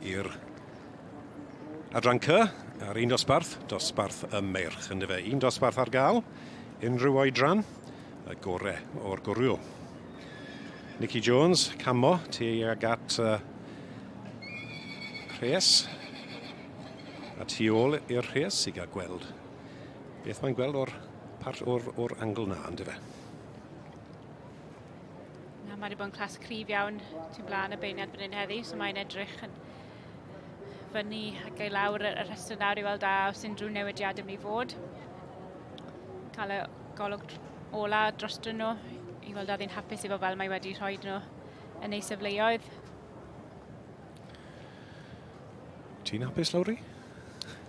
i'r adran C ar un dosbarth, dosbarth y meirch yn fe. Un dosbarth ar gael, unrhyw oedran, y gore o'r gwrw. Nicky Jones, camo tuag at rhes a tu ôl i'r rhes i gael gweld beth mae'n gweld o'r part o'r, or angl na, ynddo fe. Na, mae wedi bod yn clas cryf iawn tu blaen y beirniad fan hyn heddi, so mae'n edrych yn fyny ac ei lawr y rhestr nawr i weld a os unrhyw newidiadau mynd i fod. Cael y golwg ola drostyn nhw i weld a ddyn hapus efo fel mae wedi rhoi nhw yn ei sefleoedd. Ti'n hapus, Lowri?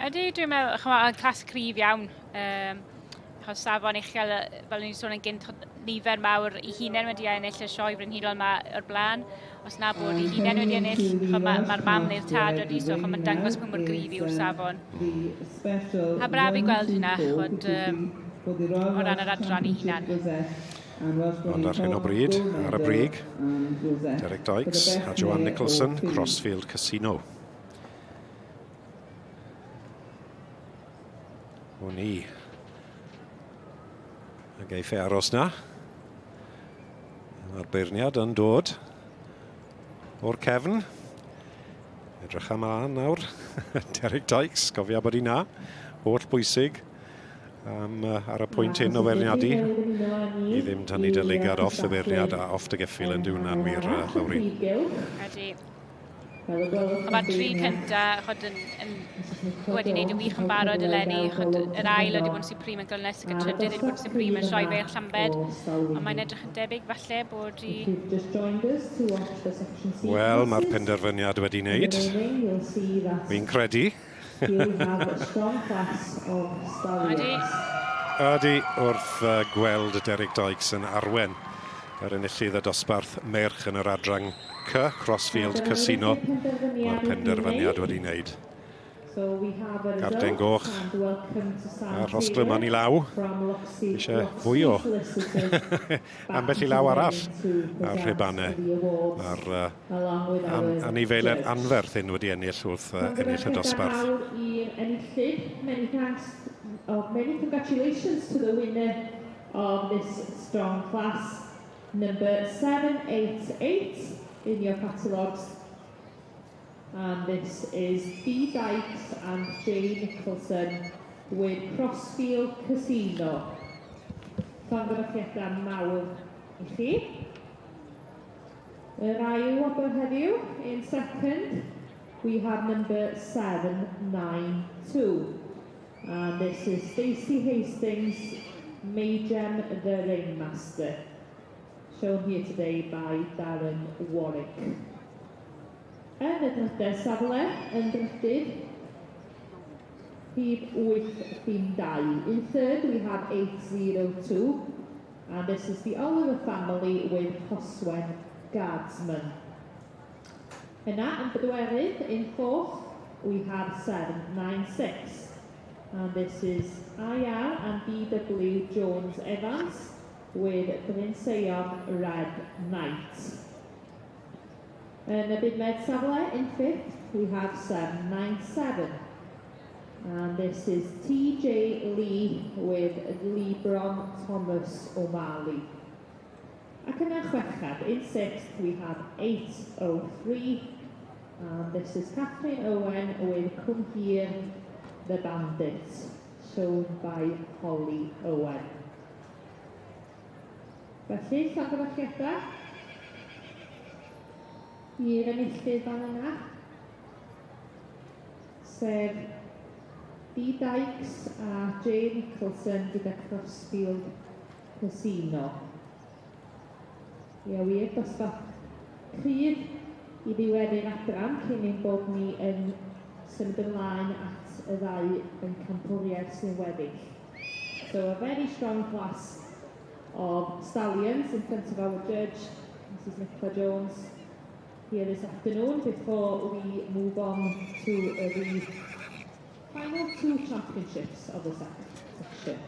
Ydy, dwi'n meddwl, chymod, yn clas cryf iawn. Um, achos safon uchel, fel ni'n sôn yn gynt, nifer mawr i hunain wedi ennill y sioe frenhinol yma o'r blaen. Os na bod i hunain wedi ennill, mae'r ma, ma mam neu'r tad wedi, so mae'n dangos pwy mor gryf yw'r safon. A braf i gweld hynna, chod, um, o ran yr adran i hunan. Ond ar hyn o bryd, ar y brig, Derek Dykes a Joanne Nicholson, Crossfield Casino. O ni. A geiff e aros na. Mae'r beirniad yn dod o'r cefn. Edrych am ymlaen nawr. Derek Dykes, gofia bod hi na. Holl bwysig am, ar y pwynt hyn o feirniadu. I ddim tynnu dy lygad off y beirniad a off dy geffyl yn diwna'n wir, Lowri. Ydy. Ond mae'r tri cynta chod, yn, yn, wedi gwneud yn wych yn barod eleni. Chod, yr ail wedi bod yn supreme yn Glynnes ac y trydydd wedi bod yn supreme yn Sioe Feirch Llambed. Ond mae'n edrych yn debyg falle bod i... Wel, mae'r penderfyniad wedi wneud. Fi'n credu. Ydy. Ydy, wrth gweld Derek Dykes yn arwen yr enillydd y dosbarth merch yn yr adran C, Crossfield Casino, mae'r penderfyniad wedi wneud. Garden goch a Rhosglyman i law. Eisiau fwy o ambell i law arall ar rhubanau. Mae'r uh, anifeiliaid anferth hyn wedi ennill wrth uh, ennill y dosbarth. Many thanks, oh, many congratulations to the winner of this strong class. Number 788 in your catalogues. And this is Dee Dykes and Jay Nicholson with Crossfield Casino. Llongyfarchiadau mawr i chi. Yr ail wobr heddiw, in second, we have number 792. And this is Stacey Hastings, Mayhem the Ringmaster, shown here today by Darren Warwick. Yn y drydedd safle, yn drydydd, rhif 802. In third, we have 802, and this is the Oliver family with Hoswen Guardsman. Yna, yn bedwerydd, in fourth, we have 796. And this is IR and BW Jones Evans with Bryn Seion Red Knight. Yn y bumed safle, in fifth, we have 797. And this is TJ Lee with Lebron Thomas O'Malley. Ac yna chweched, in sixth we have 803, and this is Catherine Owen with Cwm Hir, The Bandit, shown by Holly Owen. Felly, llongyfarchiadau i'r enillydd fan yna, sef Dee Dykes a Jay Nicholson gyda Crossfield Casino. Ie wir, dosbarth cryf i ddiweddu'r adran cyn ein bod ni yn symud ymlaen at y ddau bencampwriaeth sy'n weddill. So a very strong class of stallions in front of our judge, Mrs Nicola Jones, here this afternoon before we move on to the final two championships of the section.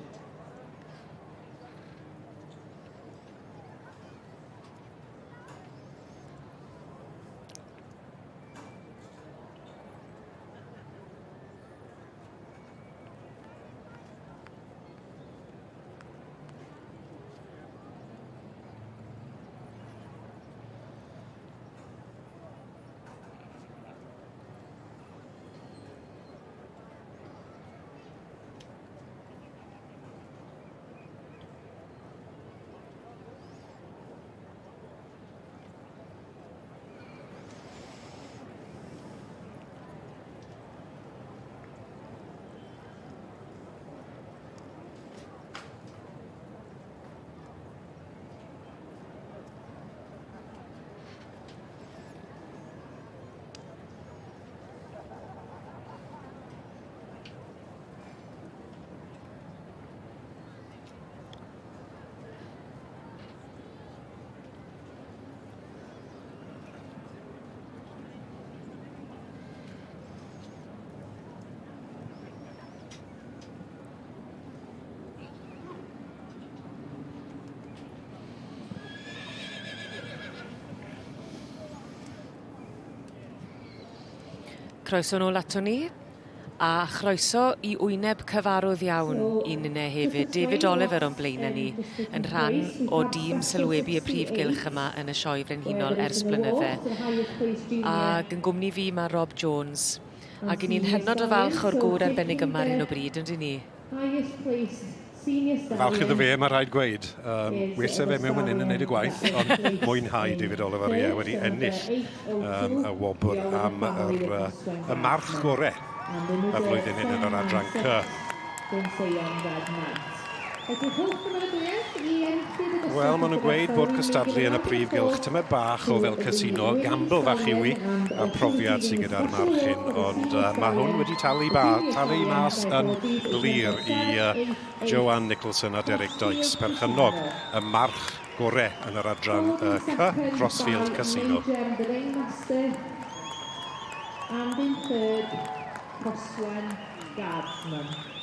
Croeso nôl ato ni, a chroeso i wyneb cyfarwydd iawn i ninne hefyd. David Oliver o'n blaenau ni yn rhan o dîm sylwebu y prif gylch yma yn y Sioe Frenhinol ers blynydde. Ac yn gwmni fi mae Rob Jones. Ac i ni'n hynod o falch o'r gŵr arbennig yma ar hyn o bryd, yndyn ni? Falch iddo fe, mae rhaid gweud. Well se fe mewn fan hyn yn neud y gwaith, ond mwynhau David Oliver, ie, wedi ennill y wobr am yr, y march gore y flwyddyn hyn yn yr adran C. Wel, maen nhw'n gweud bod cystadlu yn y prif gylch tymed bach o fel casino, gamble fach yw i, a'r profiad sydd gyda'r marchyn, ond mae hwn wedi talu, ba, talu mas yn glir i Joanne Nicholson a Derek Dykes, perchennog y march gore yn yr adran C, Crossfield Casino. And in third, Rhoswen Guardsman.